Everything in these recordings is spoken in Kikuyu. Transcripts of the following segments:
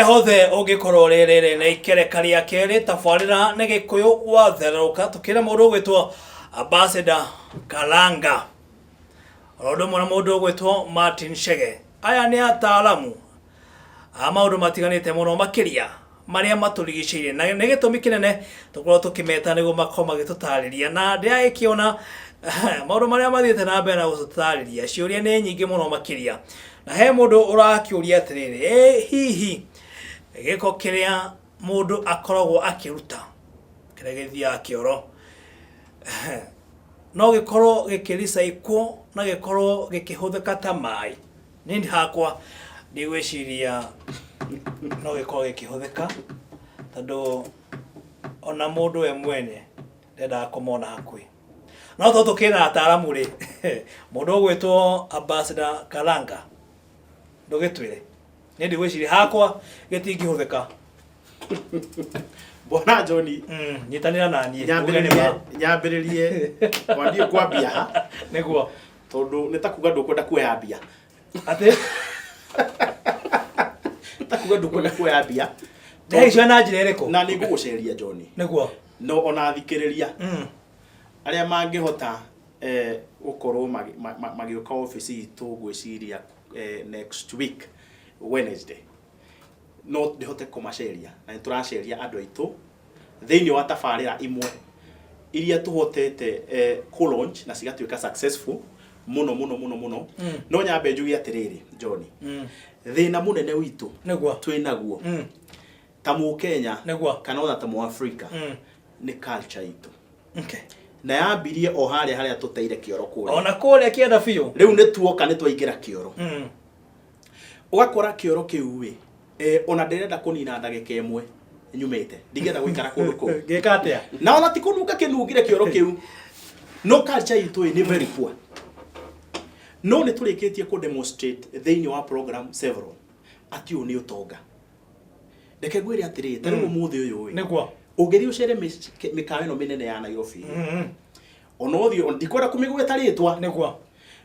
Hothe ũngĩkorwo rĩrĩrĩ nĩ ikereka rĩa kerĩ tabarĩra nĩ Gĩkũyũ watherũka tũkĩra mũndũ ũgwĩtwo Ambassador Karanga oro ũndũ ũmwe na mũndũ ũgwĩtwo Martin Chege. Aya nĩ ataaramu a maũndũ matiganĩte mũno makĩria marĩa matũrigicĩirie na nĩ gĩtũmi kĩnene tũkorwo tũkĩmeta nĩguo makorwo magĩtũtarĩria na ndĩragĩkĩona maũndũ marĩa mathiĩte na mbere na gũtũtarĩria ciũria nĩ nyingĩ mũno makĩria na he mũndũ ũrakĩũria atĩrĩrĩ, ĩ hihi gĩko kĩrĩa mũndũ akoragwo akĩruta kĩrĩa gĩthiaga kĩoro no gĩkorwo gĩkĩricaikwo na gĩkorwo gĩkĩhũthĩka ta maĩ? Niĩ hakwa ndigwĩciria no gĩkorwo gĩkĩhũthĩka tondũ ona mũndũ we mwene ndendaga kũmona hakuhĩ. No tondũ tũkĩrĩ na ataaramu rĩ, mũndũ ũgwĩtwo Ambassador Karanga, ndũgĩtwĩre. Niĩ ndigwĩciria hakwa gĩtingĩhũthĩka. Bwana John. Nyitanĩra na niĩ. Nyambĩrĩrie nyambĩrĩrie kwambia kwambia ha? Nĩguo. Tondũ nĩ ta kuga ndũkwenda kuoya mbia. Atĩ? Ta kuga ndũkwenda kuoya mbia. Ndĩraicua na njĩra ĩrĩkũ? Na nĩ ngũgũceria, John. Nĩguo. No ona athikĩrĩria arĩa mangĩhota gũkorwo magĩũka obici itũ, ngwĩciria next week Wednesday no ndĩhote kũmaceria, na nĩ tũraceria andũ aitũ thĩinĩ wa tabarĩra imwe iria tũhotete kũ launch na cigatuĩka successful mũno mũno mũno mũno. No nyambe njuge atĩrĩrĩ, John, thĩna mũnene witũ twĩ naguo ta Mũkenya kana ona ta Mũafrika nĩ culture itũ na yambirie o harĩa harĩa tũteire kĩoro kũrĩa. Ona kũrĩa kĩenda biũ. Rĩu nĩ tuoka nĩ twaingĩra kĩoro. Ũgakora kĩoro kĩu ĩ ona ndĩrenda kũnina ndagĩka ĩmwe nyumĩte, ndingĩenda gũikara kũndũ kũu. Ngĩka atĩa? Na ona ti kũnunga kĩnungire kĩoro kĩu, no culture itũ ĩ nĩ very poor. No nĩ tũrĩkĩtie kũ demonstrate thĩinĩ wa program several atĩ ũyũ nĩ ũtonga. Reke ngwĩre atĩrĩrĩ, ta rĩu ũmũthĩ ũyũ ĩ, ũngĩthiĩ ũcere mĩkawa ĩno mĩnene ya Nairobi, ona ũthiĩ ona ndikwenda kũmĩgweta rĩtwa,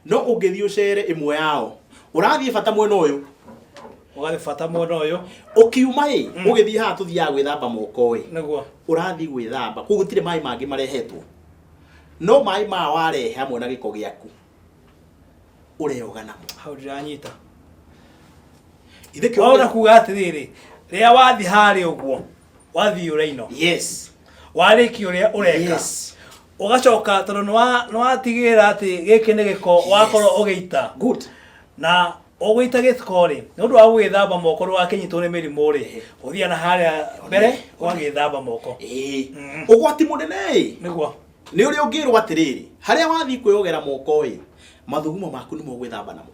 no ũngĩthiĩ ũcere ĩmwe yao, ũrathiĩ bata mwena ũyũ. Ũgathiĩ bata mwena ũyũ. Ũkiuma ĩ, ũgĩthiĩ haha tũthiaga gwĩthamba moko ĩ, ũrathiĩ gwĩthamba kũu gũtirĩ maĩ mangĩ marehetwo, no maĩ maya warehe hamwe na gĩko gĩaku ũreoga namo. Hau ndiranyita. Ithe kĩo Wahota kuga atĩrĩrĩ, rĩrĩa wathiĩ harĩa ũguo, wathiĩ ũraino. Warĩkia ũrĩa ũreka. Ũgacoka tondũ nĩ watigĩrĩra atĩ gĩkĩ nĩ gĩko wakorwo ũgĩita. Na ũgũita gĩko rĩ, nĩ ũndũ wa gũgĩthamba moko ndũgakĩnyitwo nĩ mĩrimũ rĩ, ũthiaga na harĩa mbere ũgagĩthamba moko. Ũgwati mũnene ĩ. Nĩ ũrĩa ũngĩrwo atĩrĩrĩ, harĩa wathiĩ kwĩyogera moko ĩ, mathugumo maku nĩmo ũgwĩthamba namo.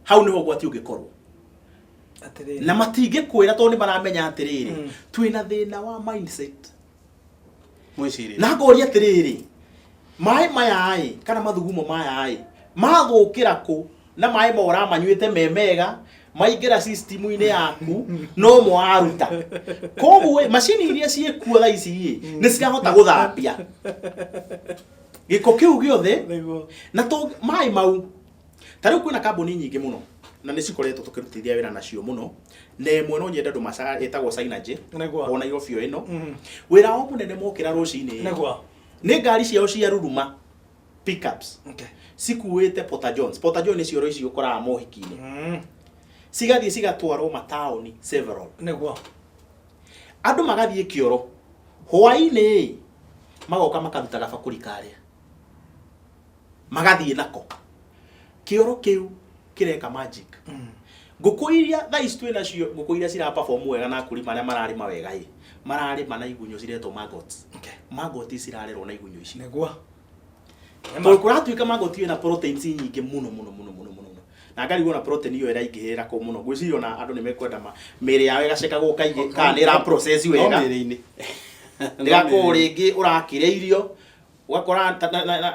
Hau nĩho ũgwati ũngĩkorwo. Atĩrĩrĩ. Na matingĩkwĩra tondũ nĩ maramenya atĩrĩrĩ, twĩna thĩna wa mindset. Mwĩcirĩrie. Na ngoria atĩrĩrĩ, maĩ maya ĩ, kana mathugumo maya ĩ, mathũkĩra kũ? Na maĩ ma ũramanyuĩte me mega, maingĩra system-inĩ yaku, no mo waruta. Koguo ĩ, macini iria ciĩkuo thaa ici ĩ, nĩ cirahota gũthambia gĩko kĩu gĩothe. Na to maĩ mau, ta rĩu kwĩna kambuni nyingĩ mũno na nĩ cikoretwo tũkĩrutithia wĩra nacio mũno, na ĩmwe no nyende andũ maca ĩtagwo Synergy, o Nairobi o ĩno. Wĩra wao mũnene mokĩra rũcinĩ nĩ ngari ciao cia ruruma, pickups, cikuĩte Porta Johns. Porta John nĩ cioro ici ũkoraga mohiki-inĩ. Cigathiĩ cigatwarwo mataũni several. Andũ magathiĩ kĩoro hwaĩ-inĩ, magoka makaruta gabakũri karĩa magathiĩ nako kĩoro kĩu kĩreka magic. Ngũkũ iria thaa ici twĩ nacio, ngũkũ iria cira perform wega na akulima arĩa mararĩma wega ĩ, mararĩma na igunyũ ciretwo maggots. Maggots cirarerwo na igunyũ ici. Tondũ kũratuĩka maggot ĩna proteins nyingĩ mũno mũno mũno mũno mũno, na ngarigwo na protein ĩyo ĩraingĩhĩrĩra kũ mũno. Ngwĩciria ona andũ nĩ mekwenda mĩĩrĩ yao ĩgacekagwo kaingĩ kana nĩ ĩra process No wega. mĩĩrĩ-inĩ. Ndĩgakorwo rĩngĩ ũrakĩrĩa irio ũgakora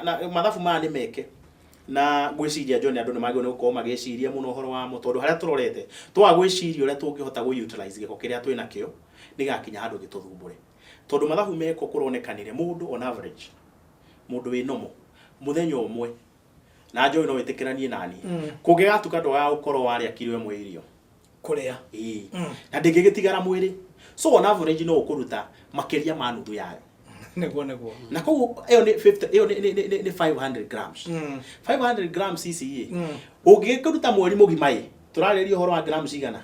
na mathabu maya nĩ meke, na ngwĩciria, John, andũ nĩ magĩrĩirwo nĩ gũkorwo magĩciria mũno ũhoro wamo, tondũ harĩa tũrorete twaga gwĩciria ũrĩa tũngĩhota gũ utilize gĩko kĩrĩa twĩ nakĩo, nĩgakinya handũ gĩtũthumbũre, tondũ mathabu meko kũronekanire mũndũ on average, mũndũ wĩ normal, mũthenya ũmwe, na John no wĩtĩkĩranie nani, kũngĩgatuka ndwaga gũkorwo warĩa kiro 1 ya irio. Kũrĩa. Ĩĩ. Na ndĩngĩgĩtigara mwĩrĩ. So on average no ũkũruta makĩria ma nuthu yayo. Nĩguo nĩguo. Na koguo ĩyo nĩ 50, ĩyo nĩ 500 grams. 500 grams ici ĩ, ũngĩkĩruta mweri mũgima ĩ, tũrarĩria ũhoro wa grams cigana?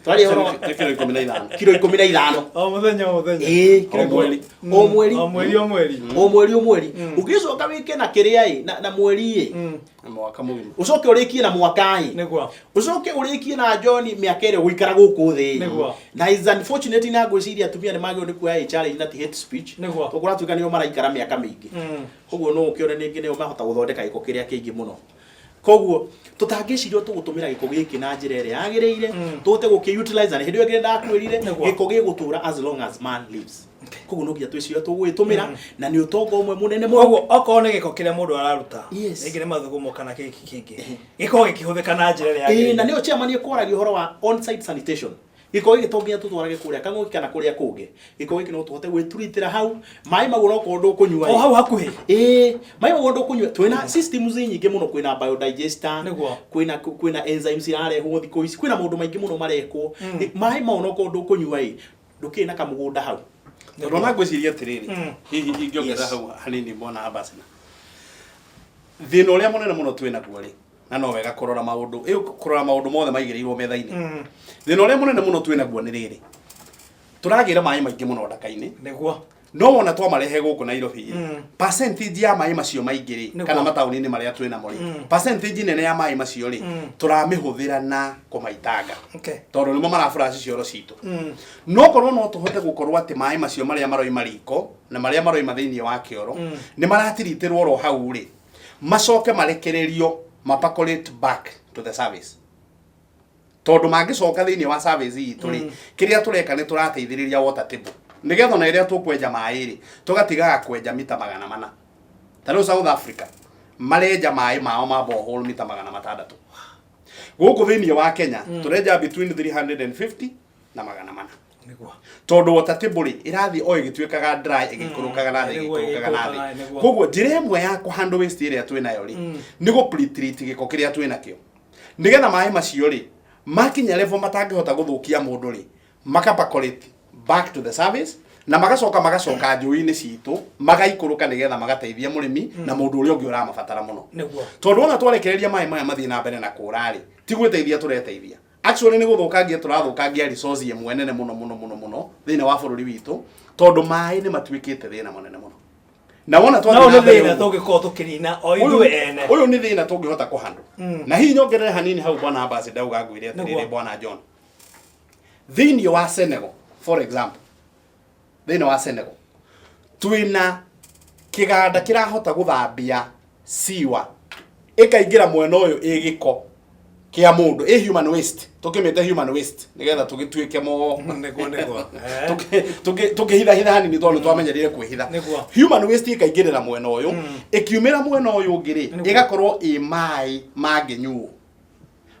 Tũraria ũhoro wa Nĩ kiro 15. Kiro 15. O mũthenya o mũthenya. Ĩĩ, kiro O mweri. O mweri. O mweri o mweri. O mweri o mweri. Ũngĩcoka wĩke na kĩrĩa ĩ, na mweri ĩ. Na mwaka mũgima. Ũcoke ũrĩkie na mwaka ĩ. Nĩguo. Ũcoke ũrĩkie na John mĩaka ĩrĩa ũgũikara gũkũ thĩ. Nĩguo. Na is unfortunate na ngwĩciria atumia nĩ magĩrĩirwo nĩ kuoya ĩ challenge na ti hate speech. Nĩguo. Tondũ kũratuĩka nĩo maraikara mĩaka mĩingĩ. Koguo no ũkĩone ningĩ nĩo mahota gũthondeka gĩko kĩrĩa kĩingĩ mũno. Koguo tũtangĩciria tũgũtũmĩra gĩko gĩkĩ na njĩra ĩrĩa yagĩrĩire, tũhote gũkĩ utilize, na hĩndĩ ĩyo ĩngĩ ndakwĩrire Nĩguo. gĩko gĩgũtũra as long as man lives. Koguo no nginya twĩcirie tũgũgĩtũmĩra, na nĩ ũtonga ũmwe mũnene mũno. Koguo okorwo nĩ gĩko kĩrĩa mũndũ araruta, Yes. rĩngĩ nĩ mathugumo kana kĩki kĩngĩ, gĩkorwo gĩkĩhũthĩka na njĩra ĩrĩa Ĩĩ, na yagĩrĩire. nĩyo chairman ĩkwaragia ũhoro wa on-site sanitation. Gĩko gĩkĩ to nginya tũtwarage kũrĩa Kang'ũki kana kũrĩa kũngĩ. Gĩko gĩkĩ no tũhote gwĩturitĩra hau, maĩ mau onokorwo ndũkũnyua O hau hakuhĩ. Ĩĩ, maĩ mau ndũkũnyua. Twĩna systems nyingĩ mũno, kwĩna biodigester, Nĩguo. kwĩna enzymes irarehwo thikũ ici, kwĩna maũndũ maingĩ mũno marekwo. Maĩ mau onokorwo ndũkũnyua ĩ, ndũkĩrĩ na kamũgũnda hau. Tondũ ona ngwĩciria atĩrĩrĩ, hihi ingĩongerera Yes. hau hanini bwana ambassador. Thĩna ũrĩa mũnene mũno twĩ naguo rĩ, na no wega kũrora maũndũ, ĩyo kũrora maũndũ mothe maigĩrĩirwo metha-inĩ. Thĩna ũrĩa mũnene mũno twĩ naguo nĩ rĩrĩ, tũragĩra maĩ maingĩ mũno ndaka-inĩ. Nĩguo. No wona twamarehe gũkũ Nairobi rĩ, percentage ya maĩ macio maingĩ rĩ, Nĩguo. kana mataũni-inĩ marĩa twĩ namo rĩ, percentage nene ya maĩ macio rĩ, tũramĩhũthĩra na kũmaitanga. Okay. Tondũ nĩmo maraburaci cioro citũ. No korwo no tũhote gũkorwo atĩ maĩ macio marĩa maroima riko na marĩa maroima thĩinĩ wa kĩoro nĩ maratiritĩrwo oro hau rĩ, macoke marekererio ma percolate back to the service. Tondũ mangĩcoka thĩinĩ wa service itũ rĩ, kĩrĩa tũreka nĩ tũrateithĩrĩria water table. Nĩgetha ona rĩrĩa tũkwenja maĩ rĩ, tũgatigaga kwenja mita 400. Ta rĩu South Africa marenja maĩ mao ma borehole mita 600. Gũkũ thĩinĩ wa Kenya tũrenja between 350 na 400. Nĩguo. Tondũ water table rĩ, ĩrathiĩ o ĩgĩtuĩkaga dry, ĩgĩikũrũkaga na thĩ, Nĩguo, ĩgĩikũrũkaga na thĩ. ĩgĩikũrũkaga, nĩguo. Koguo njĩra ĩmwe ya kũhandle waste ĩrĩa twĩ nayo rĩ, nĩ gũ pre-treat gĩko kĩrĩa twĩ nakĩo. Nĩgetha maĩ macio rĩ, makinya level matangĩhota gũthũkia mũndũ rĩ, maka percolate back to the service, na magacoka magacoka njũĩ-inĩ citũ, magaikũrũka nĩgetha magateithia mũrĩmi na mũndũ ũrĩa ũngĩ ũramabatara mũno. Nĩguo. Tondũ ona twarekereria maĩ maya mathiĩ na mbere na kũra rĩ, ti gwĩteithia tũreteithia. Actually nĩ gũthũkangia tũrathũkangia resource ĩmwe nene mũno mũno mũno mũno thĩinĩ wa bũrũri witũ, tondũ maĩ nĩ matuĩkĩte thĩna mũnene mũno. Na wona twathiĩ No na nĩ mbere thĩna ũguo, tũngĩkorwo tũkĩnina o ithuĩ ene. Ũyũ nĩ thĩna tũngĩhota kũhandle. Na hihi nyongerere hanini hau bwana ambassador auga ngwĩre atĩrĩrĩ Nĩguo. bwana John. Thĩinĩ wa Senegal, for example, thĩinĩ wa Senegal, twĩna kĩganda kĩrahota gũthambia siwa ĩkaingĩra mwena ũyũ ĩ gĩko kĩa mũndũ, ĩ human waste, tũkĩmĩte human waste nĩgetha tũgĩtuĩke mo Nĩguo, nĩguo. Tũkĩhithahitha hanini tondũ nĩtwamenyerire kwĩhitha. Nĩguo. Human waste ĩkaingĩrĩra mwena ũyũ, ĩkiumĩra mwena ũyũ ũngĩ rĩ, Nĩguo. ĩgakorwo ĩ maĩ mangĩnyuo,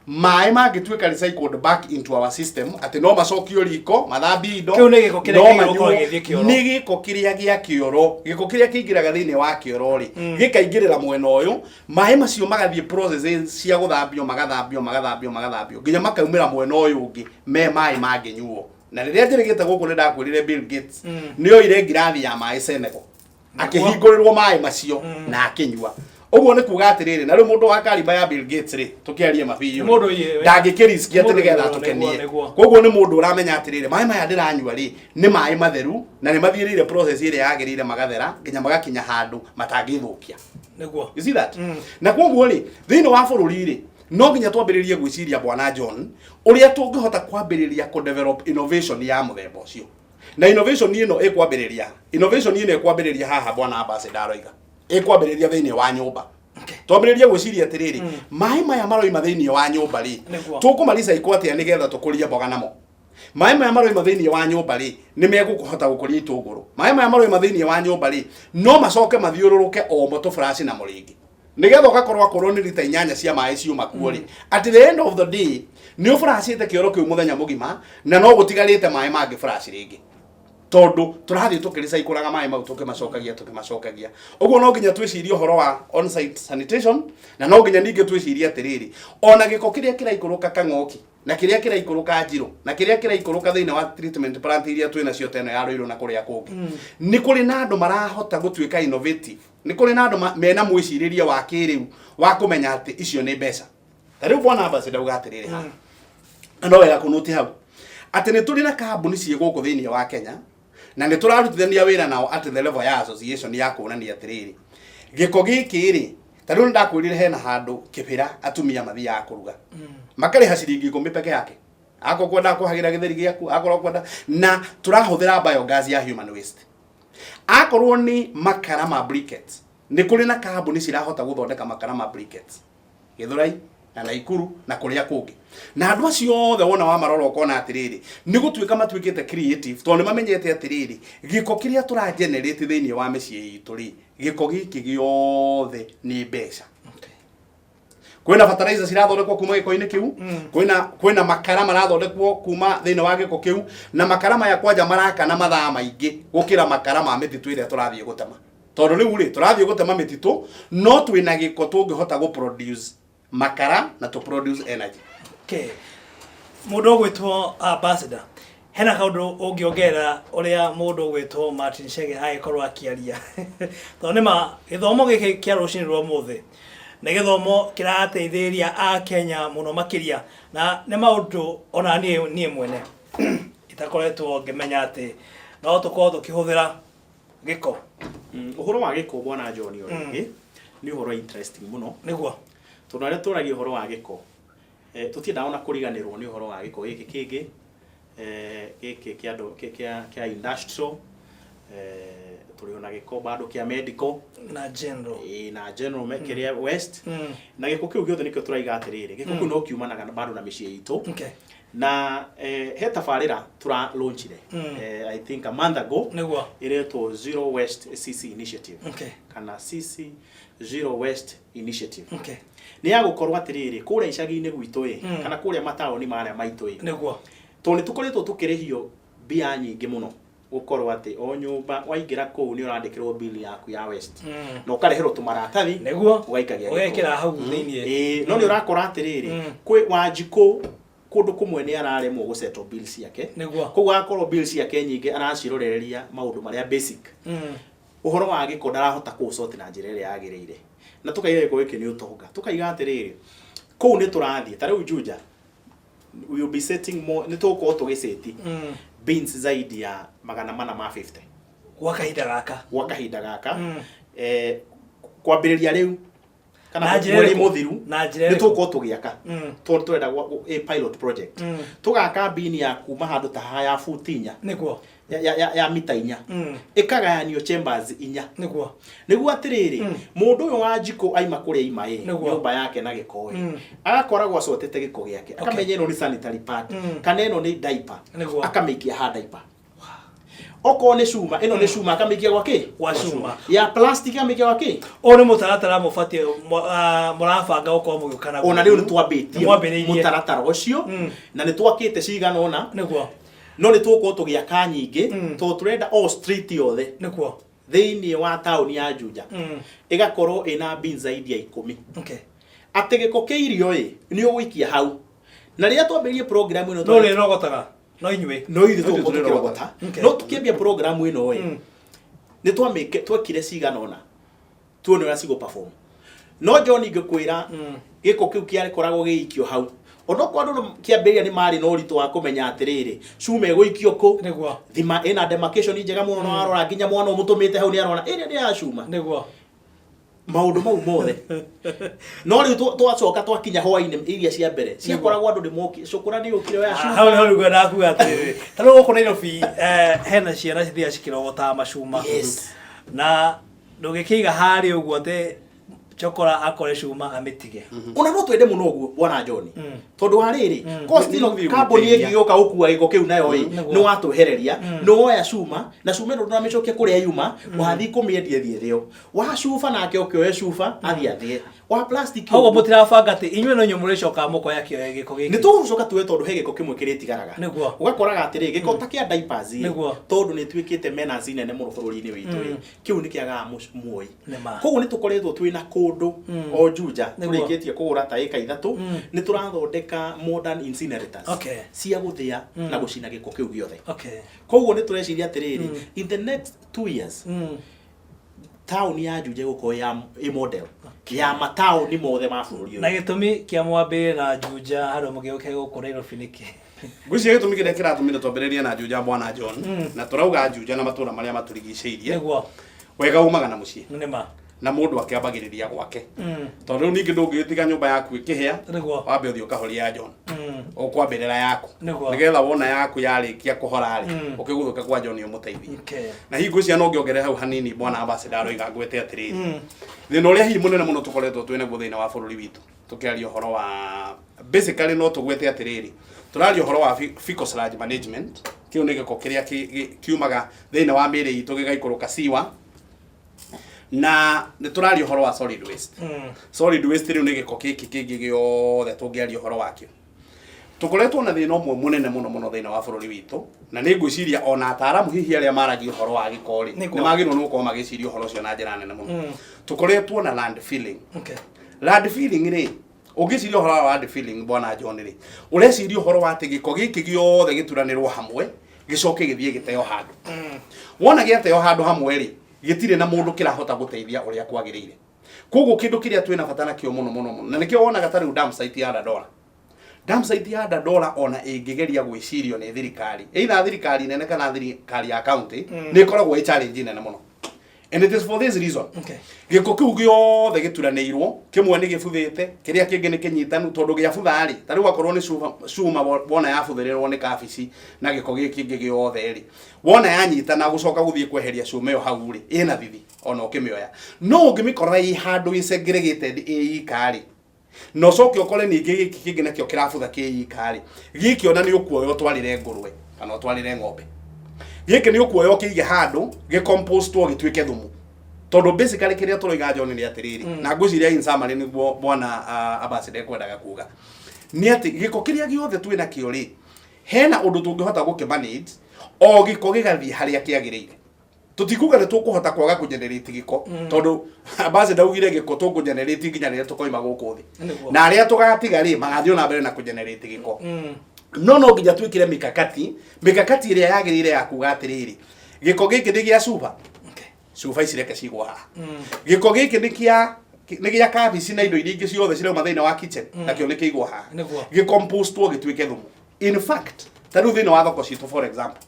maĩ mangĩtuĩka recycled back into our system, atĩ no macokio riko mathambie indo. Kĩu nĩ gĩko kĩrĩa no kĩagĩrĩirwo gũkorwo manyuo. gĩgĩthiĩ kĩoro. Nĩ gĩko kĩrĩa gĩa kĩoro, gĩko kĩrĩa kĩingĩraga thĩinĩ wa kĩoro rĩ, gĩkaingĩrĩra mwena ũyũ, maĩ macio magathiĩ processes cia gũthambio, magathambio, magathambio, magathambio nginya makaumĩra mwena ũyũ ũngĩ me maĩ mangĩnyuo. Na rĩrĩa njĩrĩgĩte gũkũ nĩ ndakwĩrire Bill Gates nĩ oire ngirathi ya maĩ Senegal, akĩhingũrĩrwo maĩ macio na akĩnyua. Ũguo nĩ kuga atĩrĩrĩ, na rĩu mũndũ wa kariba ya Bill Gates rĩ, tũkĩarie mabiũ Nĩ mũndũ ndangĩkĩriski atĩ mũndũ nĩgetha nĩguo, atũkenie. nĩguo. Koguo nĩ mũndũ ũramenya atĩrĩrĩ, maĩ maya ndĩranyua rĩ, nĩ maĩ matheru na nĩ mathiĩrĩire process ĩrĩa yagĩrĩire, magathera nginya magakinya handũ matangĩthũkia. Nĩguo. You see that? Na koguo rĩ, thĩinĩ wa bũrũri rĩ, no nginya twambĩrĩrie gwĩciria bwana John ũrĩa tũngĩhota kwambĩrĩria kũ develop innovation ya mũthemba ũcio. Na innovation ĩno ĩkwambĩrĩria, innovation ĩno ĩkwambĩrĩria haha bwana ambassador aroiga, ĩkwambĩrĩria thĩinĩ wa nyũmba. Twambĩrĩrie gwĩciria atĩrĩrĩ, maĩ maya maroima thĩinĩ wa nyũmba rĩ, Nĩguo. tũkũma recycle atĩa nĩgetha tũkũrie mboga namo? Maĩ maya maroima thĩinĩ wa nyũmba rĩ, nĩ megũkũhota gũkũria itũngũrũ? Maĩ maya maroima thĩinĩ wa nyũmba rĩ, no macoke mathiũrũrũke omo tũburaci namo rĩngĩ, nĩgetha ũgakorwo akorwo nĩ rita 8 cia maĩ ciuma kuo rĩ, at the end of the day nĩ ũburacĩte kĩoro kĩu mũthenya mũgima na no gũtigarĩte maĩ mangĩ flash rĩngĩ. Tondũ tũrathiĩ tũkĩrĩcaikũraga maĩ mau, tũkĩmacokagia, tũkĩmacokagia ũguo. No nginya twĩcirie ũhoro wa on-site sanitation, na no nginya ningĩ twĩcirie atĩrĩrĩ, ona gĩko kĩrĩa kĩraikũrũka Kang'oki, na kĩrĩa kĩraikũrũka Njirũ, na kĩrĩa kĩraikũrũka thĩinĩ wa treatment plant iria twĩ nacio, ta ĩno ya Rũirũ na kũrĩa kũngĩ, nĩ kũrĩ na andũ marahota gũtuĩka innovative, nĩ kũrĩ na andũ mena mwĩcirĩrie wa kĩrĩu wa kũmenya atĩ icio nĩ mbeca. Ta rĩu bwana ambassador auga atĩrĩrĩ haha, na no wega kũnũti hau atĩ nĩ tũrĩ na kambuni ciĩ gũkũ thĩinĩ wa Kenya, na nĩ tũrarutithania wĩra nao at the level ya association ya kuonania atĩrĩrĩ, gĩko gĩkĩ rĩ, ta rĩu nĩndakwĩrire hena handũ Kĩbĩra atumia mathiaga kũruga, makarĩha ciringi 10 peke yake, akorwo kwendaga kũhagĩra gĩtheri gĩaku, akorwo kwenda, na tũrahũthĩra biogas ya human waste. Akorwo nĩ makara ma briquettes, nĩ kũrĩ na kambuni cirahota gũthondeka makara ma briquettes Gĩthũrai na Naikuru na kũrĩa kũngĩ. Na andũ acio othe wona wamarora ũkona atĩrĩrĩ, nĩ gũtuĩka matuĩkĩte creative, tondũ nĩ mamenyete atĩrĩrĩ, gĩko kĩrĩa tũra generate thĩinĩ wa mĩciĩ itũ rĩ, gĩko gĩkĩ gĩothe nĩ mbeca. Kwĩna fertilizer cirathondekwo kuma gĩko-inĩ kĩu, kwĩna makara marathondekwo kuma thĩinĩ wa gĩko kĩu, na makara maya kwanja marakana mathaa maingĩ gũkĩra makara ma mĩtitũ ĩrĩa tũrathiĩ gũtema, tondũ rĩu rĩ, tũrathiĩ gũtema mĩtitũ, no twĩna gĩko tũngĩhota gũ produce makara na tũ produce energy. Okay. Mũndũ ũgwĩtwo ambassador, hena kaũndũ ũngĩongerera ũrĩa mũndũ ũgwĩtwo Martin Chege agĩkorwo akĩaria? Tondũ nĩma gĩthomo gĩkĩ kĩa rũcinĩ rwa ũmũthĩ nĩ gĩthomo kĩrateithĩrĩria a Kenya mũno makĩria, na nĩ maũndũ ona niĩ mwene itakoretwo ngĩmenya atĩ no tũkorwo tũkĩhũthĩra gĩko. Ũhoro wa gĩko, bwana John, o rĩngĩ nĩ ũhoro interesting mũno, tondũ arĩa tũragia ũhoro wa gĩko, tũtiendaga ona kũriganĩrwo nĩ ũhoro wa gĩko gĩkĩ kĩngĩ, gĩkĩ kĩa andũ kĩa industrial, tũrĩ ona gĩko bado kĩa medical na general. Ĩĩ, na general kĩrĩa waste. Na gĩko kĩu gĩothe nĩkĩo tũraiga atĩrĩrĩ, gĩko kĩu no kiumanaga bado na mĩciĩ itũ. Na he tabarĩra tũra launchire I think a month ago, ĩretwo Zero Waste CC Initiative, kana CC Zero Waste Initiative. Nĩ ya gũkorwo atĩrĩrĩ, kũrĩa icagi-inĩ gwitũ ĩ, kana kũrĩa mataũni marĩa maitũ ĩ, tondũ nĩ tũkoretwo tũkĩrĩhio mbia nyingĩ mũno, gũkorwo atĩ o nyũmba waingĩra kũu nĩ ũrandĩkĩrwo bill yaku ya waste, na ũkareherwo tũmaratathi, ũgaikagia gĩko. Ũgekĩra hau thĩiniĩ. Ĩĩ, no nĩ ũrakora atĩrĩrĩ, kwĩ Wanjikũ kũndũ kũmwe nĩ araremwo gũsettle bill ciake. Koguo agakorwo bill ciake nyingĩ aracirorereria maũndũ marĩa basic. Ũhoro wa gĩko ndarahota kũũsort na njĩra ĩrĩa yagĩrĩire, na tũkaiga gĩko gĩkĩ nĩ ũtonga. Tũkaiga atĩrĩrĩ, kũu nĩ tũrathiĩ, ta rĩu Juja we will be setting more, nĩ tũgũkorwo tũgĩceti bins zaidi ya 450 gwa kahinda gaka. Gwa kahinda gaka, kwambĩrĩria rĩu kana Na njĩra mweri ĩrĩkũ? mũthiru. Na njĩra Nĩ ĩrĩkũ? tũgũkorwo tũgĩaka, tondũ tũrenda a pilot project. Tũgaka bin ya kuma handũ ta haha ya buti 4, ya mita 4, ĩkagayanio chambers 4, nĩguo atĩrĩrĩ, mũndũ ũyũ wa njikũ aima kũrĩa ima ĩ, nyũmba yake na gĩko ĩ, agakoragwo acotete gĩko gĩake, akamenya ĩno nĩ sanitary pad kana ĩno nĩ diaper, akamĩikia ha diaper. Okorwo nĩ cuma, ĩno nĩ cuma, akamĩikia gwa kĩ? Gwa cuma. Ya plastic amĩikia gwa kĩ? Ũyũ nĩ mũtaratara mũbatiĩ mũrabanga gũkorwo mũgĩũka naguo? Ona rĩu nĩ twambĩtie Nĩ mwambĩrĩirie. mũtaratara ũcio, na nĩ twakĩte cigana ũna, no nĩ tũgũkorwo tũgĩaka nyingĩ, tondũ tũrenda o street yothe thĩinĩ wa taũni ya Juja ĩgakorwo ĩna bin zaidi ya 10, atĩ gĩko kĩa irio ĩ nĩ ũgũikia hau. Na rĩrĩa twambĩrĩrie program ĩno, No rĩrogotaga no inyuĩ? No ithuĩ tũgũkorwo Ithuĩ tũkĩrogota. No tũkĩambia program ĩno ĩ, nĩ twamĩke twekire cigana ũna tuone ũrĩa cigũ perform. No John, ingĩkwĩra, gĩko kĩu kĩakoragwo gĩgĩikio hau, onokorwo andũ kĩambĩrĩria nĩ marĩ na ũritũ wa kũmenya atĩrĩrĩ, cuma ĩgũikio kũ, thima ĩna demarcation njega mũno, na warora nginya mwana ũmũtũmĩte hau nĩ arona ĩrĩa nĩ ya cuma, maũndũ mau mothe. No rĩu twacoka twakinya hwainĩ, iria cia mbere ciakoragwo andũ nĩ moki, cũkũra nĩ ũkire oya cuma. Hau nĩho rĩu ngwendaga kuga atĩrĩrĩ, ta rĩu gũkũ Nairobi, hena ciana cithiaga cikĩrogotaga macuma, na ndũngĩkĩiga harĩa ũguo atĩ Chokora akore cuma amĩtige. Ona no twende mũno ũguo, bwana John, tondũ wa rĩrĩ, cost Nĩ ĩno gũthiĩ kambuni gũteithia. ĩngĩ gĩũka gũkua gĩko kĩu nayo ĩ, Nĩguo. nĩ watwehereria, nĩ woya cuma, na cuma ĩno ndũnamĩcokia kũrĩa yuma, wathiĩ kũmĩendia ĩthiĩ ĩthĩo. Wa cuba nake ũkĩoe cuba athiĩ athĩe. Wa plastic Koguo ũguo. mũtirabanga atĩ inyuĩ no inyuĩ mũrĩcokaga mũkoya kĩoya gĩko gĩkĩ? Nĩ tũgũcoka tuoe, tondũ he gĩko kĩmwe kĩrĩtigaraga. Ũgakoraga atĩrĩ, gĩko ta kĩa diapers ĩ, Nĩguo. tondũ nĩ ĩtuĩkĩte menace nene mũno bũrũri-inĩ witũ ĩ, kĩu nĩ kĩagaga muoi. Nĩ ma. Koguo nĩ tũkoretwo twĩna kũndũ o Juja, tũrĩkĩtie kũgũra ta ĩka 3, nĩ tũrathondeka modern incinerators cia gũthĩa na gũcina gĩko kĩu gĩothe. Koguo nĩ tũreciria atĩrĩrĩ, in the next 2 years, taũni ya Juja ĩgũkorwo ya ĩ model ya mataũni mothe ma bũrũri Na ũyũ. gĩtũmi kĩa mwambĩrĩrie na Juja handũ mũgĩũke gũkũ Nairobi nĩkĩ? Ngwĩciria gĩtũmi kĩrĩa kĩratũmire twambĩrĩrie na Juja, bwana John, na tũrauga Juja na matũra marĩa matũrigicĩirie, wega umaga na mũciĩ, Nĩ ma. na mũndũ akĩambagĩrĩria gwake, tondũ rĩu ningĩ ndũngĩgĩtiga nyũmba yaku ĩkĩhĩa, wambe ũthiĩ ũkahoria ya John. Ũkwambĩrĩra yaku, nĩgetha wona yaku yarĩkia kũhora rĩ, ũkĩguthũka kwa John ũmũteithie. Na hihi ngwĩciria no ngĩongerere hau hanini, bwana ambassador aroiga ngwete atĩrĩrĩ, thĩna ũrĩa hihi mũnene mũno tũkoretwo twĩ naguo thĩinĩ wa bũrũri witũ, tũkĩaria ũhoro wa, basically no tũgwete atĩrĩrĩ, tũraria ũhoro wa fecal sludge management. Kĩu nĩ gĩko kĩrĩa kiumaga thĩinĩ wa mĩĩrĩ itũ gĩgaikũrũka siwa, na nĩ tũraria ũhoro wa solid waste. Solid waste rĩu nĩ gĩko gĩkĩ kĩngĩ gĩothe tũngĩaria ũhoro wakĩo. Tũkoretwo na thĩna ũmwe mũnene mũno mũno thĩinĩ wa bũrũri witũ, na nĩ ngwĩciria ona ataaramu hihi arĩa maragia ũhoro wa gĩko rĩ, nĩ magĩrĩirwo nĩ gũkorwo magĩciria ũhoro ũcio na njĩra nene mũno. Tũkoretwo na land filling. Land filling rĩ, ũngĩciria ũhoro wa land filling, bwana John rĩ, ũreciria ũhoro wa atĩ gĩko gĩkĩ gĩothe gĩturanĩrwo hamwe, gĩcoke gĩthiĩ gĩteo handũ. Wona gĩateo handũ hamwe rĩ, gĩtirĩ na mũndũ kĩrahota gũteithia ũrĩa kwagĩrĩire. Koguo kĩndũ kĩrĩa twĩna bata nakĩo mũno mũno mũno, na nĩkĩo wonaga ta rĩu dam site ya Dandora, dam site ya Dandora, ona ĩngĩgeria gwĩcirio nĩ thirikari, either thirikari nene kana thirikari ya county, nĩ ĩkoragwo ĩ challenge nene mũno, and it is for this reason: gĩko kĩu gĩothe gĩturanĩirwo, kĩmwe nĩ gĩbuthĩte, kĩrĩa kĩngĩ nĩ kĩnyitanu, tondũ gĩabutha rĩ, ta rĩu akorwo nĩ cuma, cuma wona yabuthĩrĩrwo nĩ kabici na gĩko gĩkĩ kĩngĩ gĩothe rĩ, wona yanyitana, gũcoka gũthiĩ kweheria cuma ĩyo hau rĩ, ĩna thithi ona ũkĩmĩoya. No ũngĩmĩkora ĩ handũ ĩ segregated ĩ ika rĩ, na ũcoke ũkore ningĩ gĩkĩ kĩngĩ nakĩo kĩrabutha kĩ ika rĩ, gĩkĩ ona nĩ ũkuoya ũtwarĩre ngũrwe kana ũtwarĩre ng'ombe, gĩkĩ nĩ ũkuoya ũkĩige handũ gĩcompostwo gĩtuĩke thumu. Tondũ basically kĩrĩa tũroiga, John, nĩ atĩrĩrĩ, na ngwĩciria in summary nĩguo bwana ambassador ekwendaga kuga, nĩ atĩ gĩko kĩrĩa gĩothe twĩ nakĩo rĩ, hena ũndũ tũngĩhota gũkĩ manage, o gĩko gĩgathiĩ harĩa kĩagĩrĩire. Tũtikuga nĩ tũkũhota kwaga kũgenerate gĩko, tondũ ambassador augire gĩko tũkũgenerate nginya rĩrĩa tũkoima gũkũ thĩ, na arĩa tũgatiga rĩ, magathiĩ na mbere na kũgenerate gĩko. No nginya twĩkĩre mikakati, mikakati ĩrĩa yagĩrĩire ya kuga atĩrĩrĩ, gĩko gĩkĩ nĩ gĩa cuba, cuba ici reke cigwo haha. Gĩko gĩkĩ nĩ gĩa kabici na indo iria ingĩ ciothe cirauma thĩinĩ wa kitchen, nakĩo nĩ kĩigwo haha, gĩcompostwo gĩtuĩke thumu. In fact, ta rĩu thĩinĩ wa thoko citũ, for example,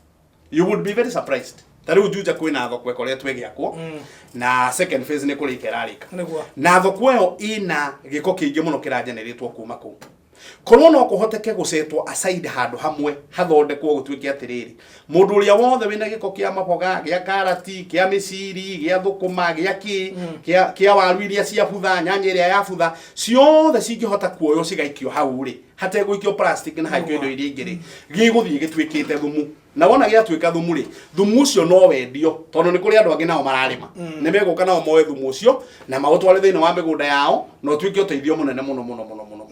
you would be very surprised, ta rĩu Juja kwĩna thoko ĩkoretwo ĩgĩakwo, na second phase nĩ kũrĩka ĩrarĩka, na thoko ĩyo ĩna gĩko kĩingĩ mũno kĩrageneratwo kuma kũu. Korwo no kũhoteke gũcetwo aside handũ hamwe, hathondekwo gũtuĩke atĩrĩrĩ, mũndũ ũrĩa wothe wĩna gĩko kĩa maboga, gĩa karati, kĩa mĩciri, gĩa thũkũma, gĩa kĩ, kĩa waru iria ciabutha, nyanya ĩrĩa yabutha, ciothe cingĩhota kuoywo cigaikio hau rĩ, hategũikio plastic na haikio indo iria ingĩ rĩ, gĩgũthiĩ gĩtuĩkĩte thumu. Na wona gĩatuĩka thumu rĩ, thumu ũcio no wendio, tondũ nĩ kũrĩ andũ angĩ nao mararĩma, nĩ megũka nao moe thumu ũcio na maũtware thĩinĩ wa mĩgũnda yao, na ũtuĩke ũteithio mũnene mũno mũno mũno mũno mũno.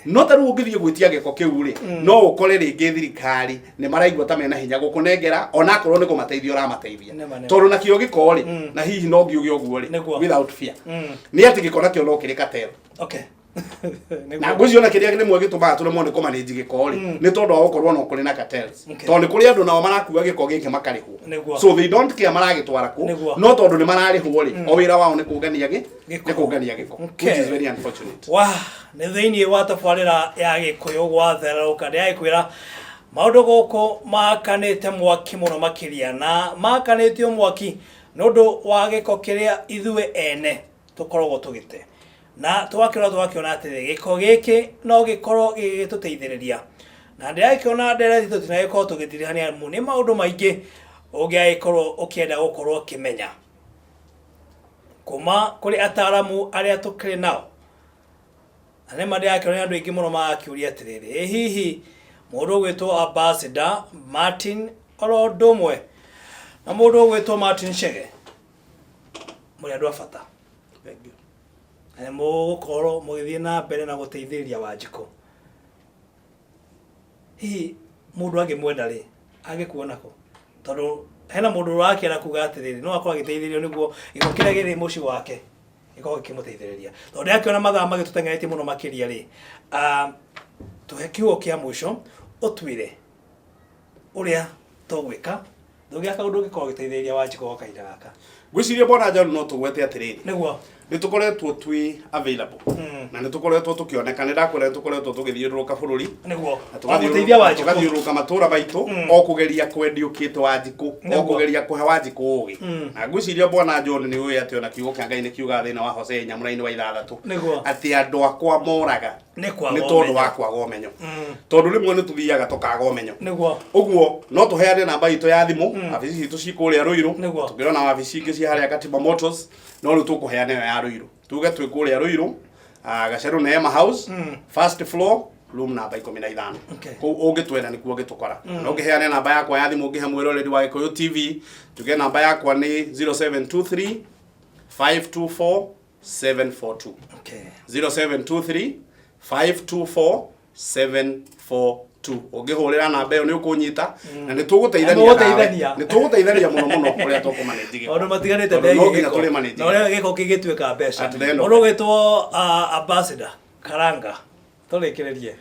No ta rĩu ũngĩthiĩ gwĩtia gĩko kĩu rĩ, no ũkore rĩngĩ thirikari nĩ maraigua ta mena hinya gũkũnengera, onakorwo nĩ kũmateithia ũramateithia, Nĩma, nĩma. tondũ nakĩo gĩko rĩ, na hihi no ngiuge ũguo rĩ, without fear, nĩ atĩ gĩko nakĩo no kĩrĩ cartel. Na ngwĩciria ona kĩrĩa rĩmwe gĩtũmaga tũremwo nĩ kũmanage gĩko rĩ, nĩ tondũ wa gũkorwo no kũrĩ na cartels, tondũ nĩ kũrĩ andũ nao marakua gĩko gĩkĩ makarĩhwo. So they don't care maragĩtwara kũ, no tondũ nĩ mararĩhwo rĩ, o wĩra wao nĩ kũngania gĩ Gĩko. Nĩ kũngania gĩko, which is very unfortunate. Wa nĩ thĩinĩ wa tabarĩra ya Gĩkũyũ gwatherũka, ndĩragĩkwĩra maũndũ gũkũ makanĩte mwaki mũno makĩria, na makanĩtio mwaki nĩ ũndũ wa gĩko kĩrĩa ithuĩ ene tũkoragwo tũgĩte, na twakĩrora tũgakĩona atĩrĩ, gĩko gĩkĩ no gĩkorwo gĩgĩtũteithĩrĩria. Na ndĩragĩkĩona ndereti tũtinagĩkorwo tũgĩtirihania amu nĩ maũndũ maingĩ ũngĩagĩkorwo ũkĩenda gũkorwo ũkĩmenya. Kuma kũrĩ ataramu arĩa tũkĩrĩ nao. Na nĩ ma ndĩrakĩona nĩ andũ aingĩ mũno marakĩũria atĩrĩrĩ, ĩ hihi mũndũ ũgwĩtwo Ambassador Martin oro ũndũ ũmwe na mũndũ ũgwĩtwo Martin Chege mũrĩ andũ a bata. Thank you. Na nĩ mũgũkorwo mũgĩthiĩ na mbere na gũteithĩrĩria Wanjikũ. Hihi mũndũ angĩmwenda rĩ, angĩkuona kũ? Tondũ hena mũndũ ũrakĩenda kuga atĩrĩrĩ, no akorwo agĩteithĩrĩrio nĩguo gĩko kĩrĩa gĩrĩ mũciĩ wake gĩkorwo gĩkĩmũteithĩrĩria. Tondũ ndĩrakĩona mathaa magĩtũteng'eretie mũno makĩria rĩ, ah, tũhe kiugo kĩa mũico ũtwĩre ũrĩa tũgwĩka Ndũgĩa kaũndũ ũngĩkorwo ũgĩteithĩrĩria Wanjikũ gwa kahinda gaka. Ngwĩciria bwana John no tũgwete atĩrĩrĩ. Nĩguo. Nĩ tũkoretwo twĩ available. Na nĩ tũkoretwo tũkĩoneka nĩ ndakwĩra nĩ tũkoretwo tũgĩthiũrũrũka bũrũri. Nĩguo. Na O gũteithia Wanjikũ. tũgathiũrũrũka matũra maitũ o kũgeria kwendiũkĩte Wanjikũ o Nĩguo. kũgeria kũhe Wanjikũ ũgĩ. Na ngwĩciria bwana John nĩ ũĩ atĩ ona kiugo kĩa Ngai nĩ kiugaga thĩinĩ wa Hosea nyamũra-inĩ wa ithathatũ Nĩguo. atĩ andũ akwa moraga Nĩ kwaga nĩ tondũ ũmenyo. wa kwaga ũmenyo tondũ rĩmwe nĩ tũthiaga tũkaga ũmenyo Nĩguo. ũguo no tũheane namba itũ ya thimũ wabici citũ ci kũrĩa Ruiru Nĩguo. tũkĩrona wabici ingĩ ci harĩa Katiba Motors no rĩu tũkũheana ĩyo ya Ruiru tuge twĩ kũrĩa Ruiru Gacerũ Neema House first floor room namba 15 Okay. kũu ũngĩtwenda nĩkuo ũngĩtũkora na ũngĩheane namba yakwa ya thimũ ũngĩhe mwĩroreri wa Gĩkũyũ TV tuge namba yakwa nĩ 0723 524 742 Okay. 0723 524 742 ũngĩhũrĩra namba ĩyo nĩ ũkũnyita na nĩ tũgũteithania nawe. Nĩ mũgũteithania. nĩ tũgũteithania mũno mũno ũrĩa tũkũmanĩnji gĩko Maũndũ matiganĩte Tondũ no megiĩ nginya gĩko. tũrĩ manage Na ũrĩa gĩko kĩngĩtuĩka mbeca. At the end of Mũndũ ũgwĩtwo ambassador Karanga tũrĩkĩrĩrie.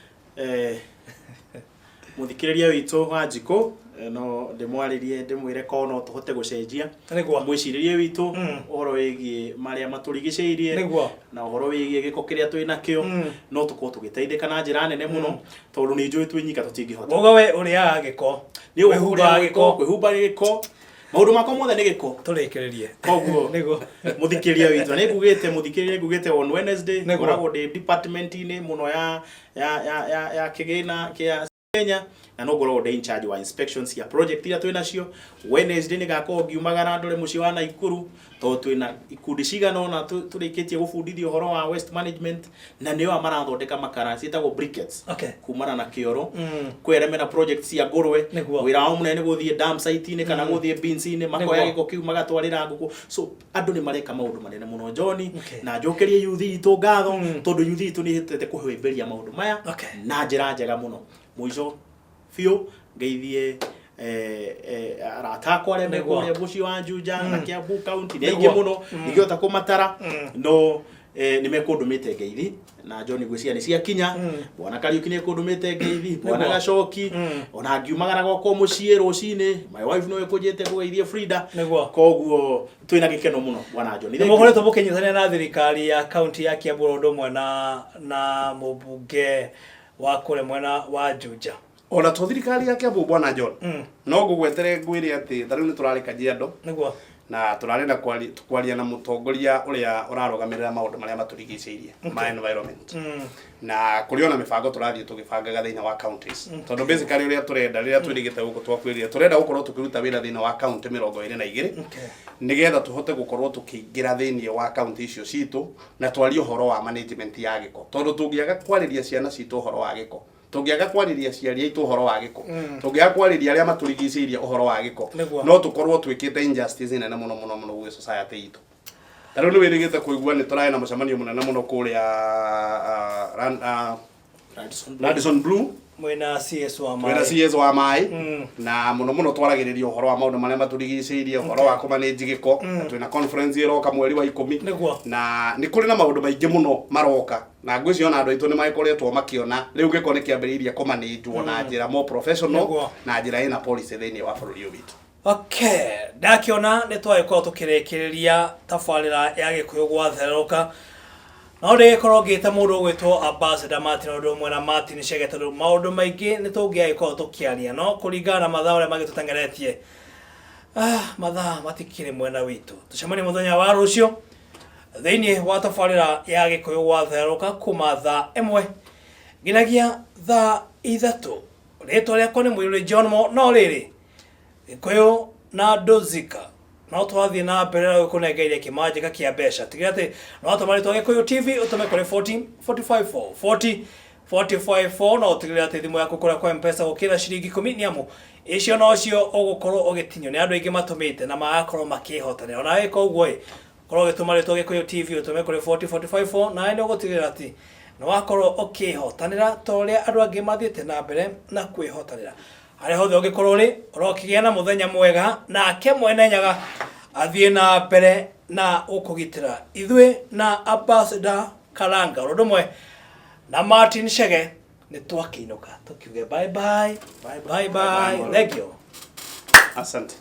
Mũthikĩrĩria witũ wa Njikũ no ndĩmwarĩrie ndĩmwĩre korwo no tũhote gũcenjia Nĩguo. mwĩcirĩrie witũ ũhoro wĩgiĩ marĩa matũrigicĩirie Nĩguo. na ũhoro wĩgiĩ gĩko kĩrĩa twĩ nakĩo no tũkorwo tũgĩteithĩka na njĩra nene mũno tondũ nĩ njũĩ twĩ nyika tũtingĩhota. Wauga we ũrĩaga gĩko. Nĩ Wĩhumbaga gĩko. Kwĩhumba gĩko. Maũndũ makwa mothe nĩ gĩko. Tũrĩkĩrĩrie. Koguo Nĩguo. Mũthikĩrĩria witũ nĩ ngugĩte mũthikĩrĩria ngugĩte on Wednesday Nĩguo. ngoragwo ndĩ department-inĩ mũno ya ya ya ya ya kĩgĩna kĩa Kenya na no ngoragwo ndĩ in charge wa inspections cia project iria twĩ nacio. Wednesday nĩ ngakorwo ngiumagara ndore mũciĩ wa Naikuru tondũ twĩna ikundi cigana ũna tũrĩkĩtie gũbundithio ũhoro wa waste management na nĩo aya marathondeka makara ciĩtagwo briquettes kumana na kĩoro. Kwĩ arĩa mena project cia ngũrwe wĩra wao mũnene nĩ gũthiĩ dump site-inĩ kana gũthiĩ bins-inĩ makoya gĩko kĩu magatwarĩra ngũkũ. So andũ nĩ mareka maũndũ manene mũno John na njokerie youth itũ ngatho tondũ youth itũ nĩ ĩhotete kũhĩmbĩria maũndũ maya na njĩra njega mũno. Mũico biũ ngeithie arata akwa arĩa me kũrĩa mũciĩ wa Juja na Kiambu County nĩ aingĩ mũno ndingĩhota kũmatara no nĩ mekũndũmĩte ngeithi na John ngwĩciria nĩ ciakinya. Bwana Kariuki nĩ ekũndũmĩte ngeithi, bwana Gacoki ona ngiumagara gwakwa mũciĩ rũcinĩ my wife no ekũnjĩte kũgeithie Frida. Koguo twĩna gĩkeno mũno bwana John. Nĩ mũkoretwo mũkĩnyitanĩra na thirikari ya kaunti ya Kiambu oro ũndũ ũmwe na mũmbunge wa kũrĩa mwena wa Juja. Ona to thirikari ya Kiambu bwana John no ngũgwetere ngwĩre atĩ ta rĩu nĩ tũrarĩ Kajiado na tũrarĩ na kwaria na mũtongoria ũrĩa ũrarũgamĩrĩra maũndũ marĩa matũrigicĩirie ma environment na kũrĩ ona mĩbango tũrathiĩ tũgĩbangaga thĩinĩ wa counties tondũ basically ũrĩa tũrenda rĩrĩa twĩrĩgĩte gũkũ twakwĩrire tũrenda gũkorwo tũkĩruta wĩra thĩinĩ wa county 22 nĩgetha tũhote gũkorwo tũkĩingĩra thĩinĩ wa county icio citũ na twarie ũhoro wa management ya gĩko tondũ tũngĩaga kwarĩria ciana citũ ũhoro wa gĩko tũngĩaga kwarĩria aciari aitũ ũhoro wa gĩko tũngĩaga kwarĩria arĩa matũrigicĩirie ũhoro wa gĩko no tũkorwo twĩkĩte injustice nene mũno mũno mũno gwĩ society itũ. Ta rĩu nĩ wĩrĩgĩte kũigua nĩ tũrarĩ na mũcemanio mũnene mũno kũrĩa Radisson Blu Mwĩna CS wa twĩna maĩ. CS wa maĩ na mũno mũno twaragĩrĩria ũhoro wa maũndũ marĩa matũrigicĩirie ũhoro wa kũmanage gĩko na twĩna conference ĩroka mweri wa 10 na nĩ kũrĩ na maũndũ maingĩ mũno maroka na ngwĩciria ona andũ aitũ nĩ magĩkoretwo makĩona rĩu gĩko nĩ kĩambĩrĩirie kũmanĩnjwo na njĩra more professional na njĩra ĩna policy thĩinĩ wa bũrũri ũyũ witũ. Okay, ndakĩona nĩ twagĩkorwo tũkĩrĩkĩrĩria tabarĩra ya Gĩkũyũ gwatherũka no ndĩgĩkorwo ngĩta mũndũ ũgwĩtwo Ambassador Martin ũndũ ũmwe na Martin Chege tondũ maũndũ maingĩ nĩ tũngĩagĩkorwo tũkĩaria no kũringana na mathaa ũrĩa magĩtũteng'eretie mathaa matikĩrĩ mwena witũ. Tũcemanie mũthenya wa rũciũ thĩinĩ wa tabarĩra ya Gĩkũyũ gwatherũka kuma thaa 1 nginyagia thaa 3. Rĩtwa rĩakwa nĩ Mũirũrĩ John Mo, no rĩrĩ Gĩkũyũ na Ndũzika No twathiĩ na mbere na gũkũnengeria kĩmanjĩka kĩa mbeca. Tigĩrĩra atĩ nĩ watũma rĩtwa Gĩkũyũ TV ũtũme kũrĩ 40 45 4 40 45 4 na ũtigĩrĩre atĩ thimũ yaku kũrĩa kwa Mpesa gũkĩra ciringi ikũmi nĩ amu icio nocio ũgũkorwo ũgĩtinio nĩ andũ aingĩ matũmĩte na magakorwo makĩhotanĩra. Ona wĩka ũguo ĩ, korwo ũgĩtũma rĩtwa Gĩkũyũ TV ũtũme kũrĩ 40 45 4 nawe nĩ ũgũtigĩrĩra atĩ nĩ wakorwo ũkĩhotanĩra ta ũrĩa andũ angĩ mathiĩte na mbere na kwĩhotanĩra. Harĩa hothe ũngĩkorwo ũrĩ, ũrokĩgĩa na mũthenya mwega, nake Mwene Nyaga athiĩ na mbere na gũkũgitĩra. Ithuĩ na Ambassador Karanga oro ũndũ ũmwe na Martin Chege nĩ twakĩinũka tũkiuge bye bye. Bye bye bye. Thank you. Asante.